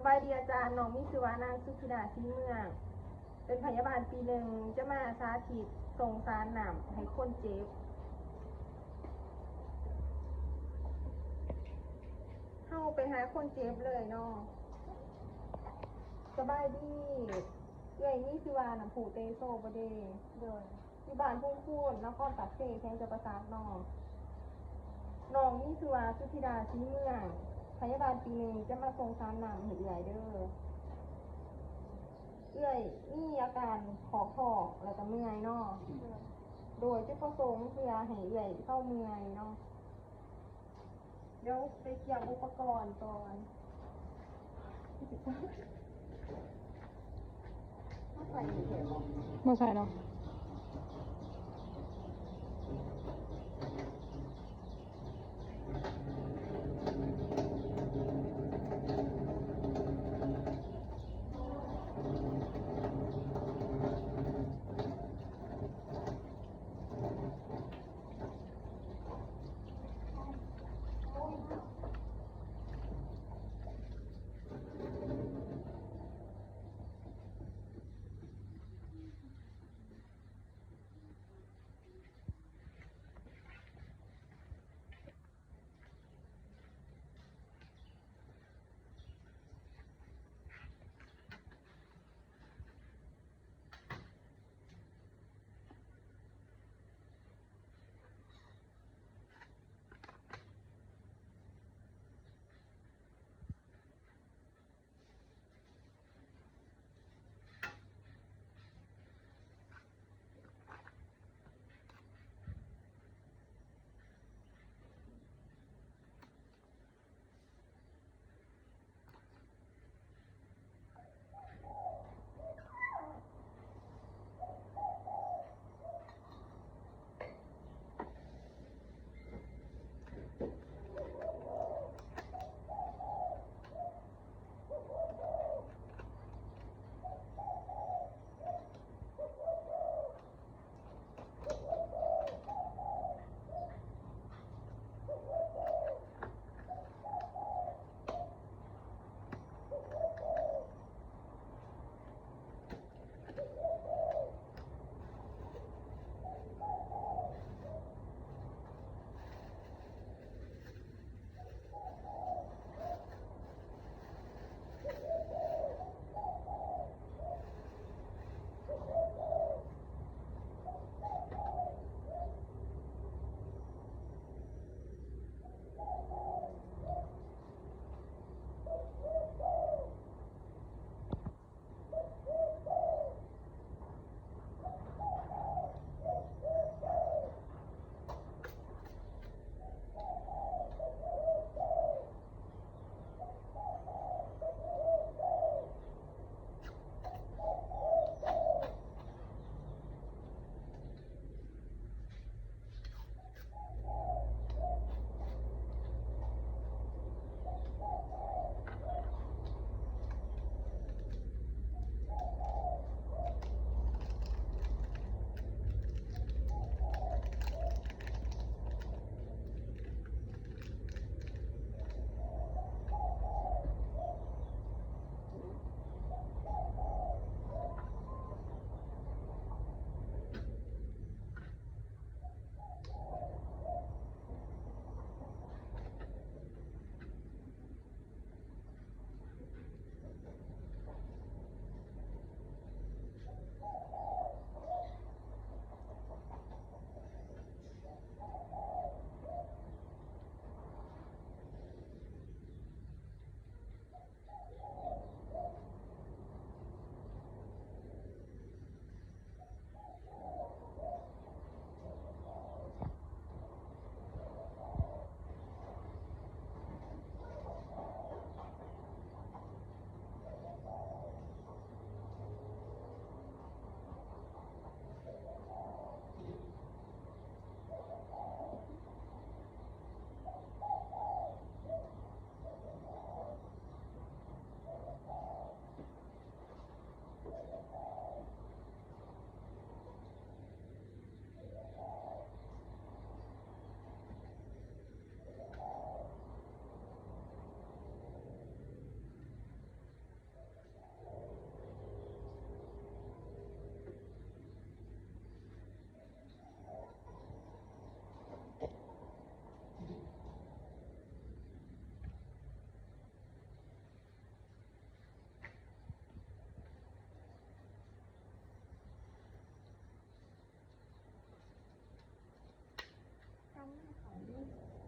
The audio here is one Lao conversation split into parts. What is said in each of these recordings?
ສະບາຍດີອາຈານ, ນ້ອງມີຊື່ວ່ານາງສຸທິດາ ສີເມືອງ ເປັນພະຍາບານປີໜຶ່ງ ຈະມາສາທິດສົ່ງສານນ້ຳໃຫ້ຄົນເຈັບ. ເຮົາໄປຫາຄົນເຈັບເລີຍເນາະ. ສະບາຍດີ, ເອື້ອຍມີຊື່ວ່ານ້ຳພຸ ເຕໂຊບໍ່ເດ? ໂດຍ. ຢູ່ບ້ານພົງຄູນ ນະຄອນປາກເຊ ແຂວງຈຳປາສັກເນາະ. ນ້ອງມີຊື່ວ່າສຸທິດາ ສີເມືອງ ພະຍາບານປີໜຶ່ງ ຈະມາສົ່ງສານນ້ຳໃຫ້ເອື້ອຍເດີ. ເອື້ອຍມີອາການຂອກທ້ອງ ແລ້ວກະເມື່ອຍເນາະ. ໂດຍ ໂດຍຈຸດປະສົງເພື່ອໃຫ້ເອື້ອຍເຊົາເມື່ອຍເນາະ. ດຽວໄປກຽມອຸປະກອນກ່ອນ. ບໍ່ໃສ່ເນາະ.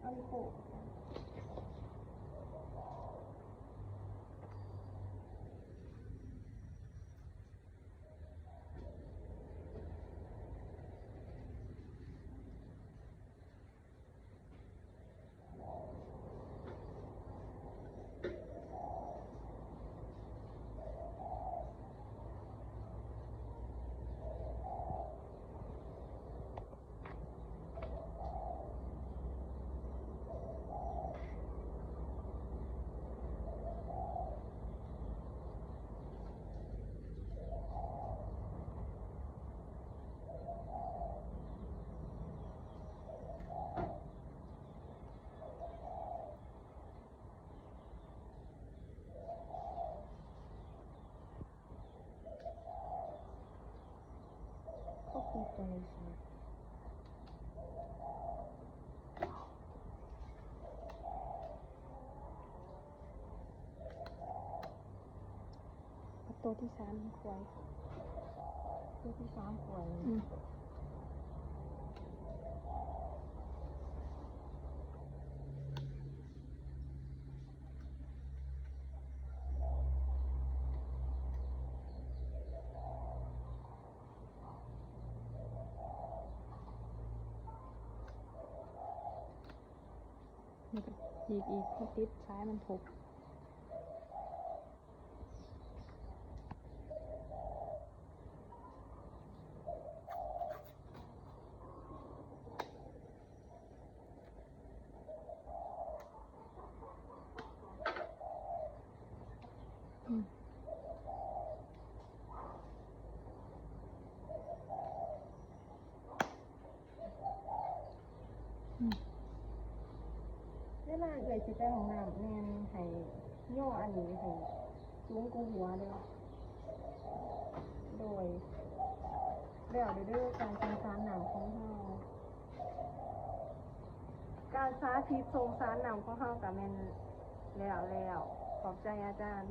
ອາລິໂກະ. ໂຕທີສາມຄວາຍ ໂຕທີສາມຄວາຍ. ອືມ ນີ້ກໍອີກ ອີກ ໃຫ້ຕິດສາຍມັນທົບ. ອືມ ອືມ ເວລາເອື້ອຍຊິໄປຫ້ອງນ້ຳ ແມ່ນໃຫ້ຍໍອັນນີ້ໃຫ້ສູງກວ່າຫົວເດີ້. ໂດຍ ແລ້ວເດີ້ ການສົ່ງສານນ້ຳຂອງເຮົາ. ການສາທິດສົ່ງສານນ້ຳຂອງເຮົາກໍແມ່ນແລ້ວແລ້ວ. ຂອບໃຈອາຈານ.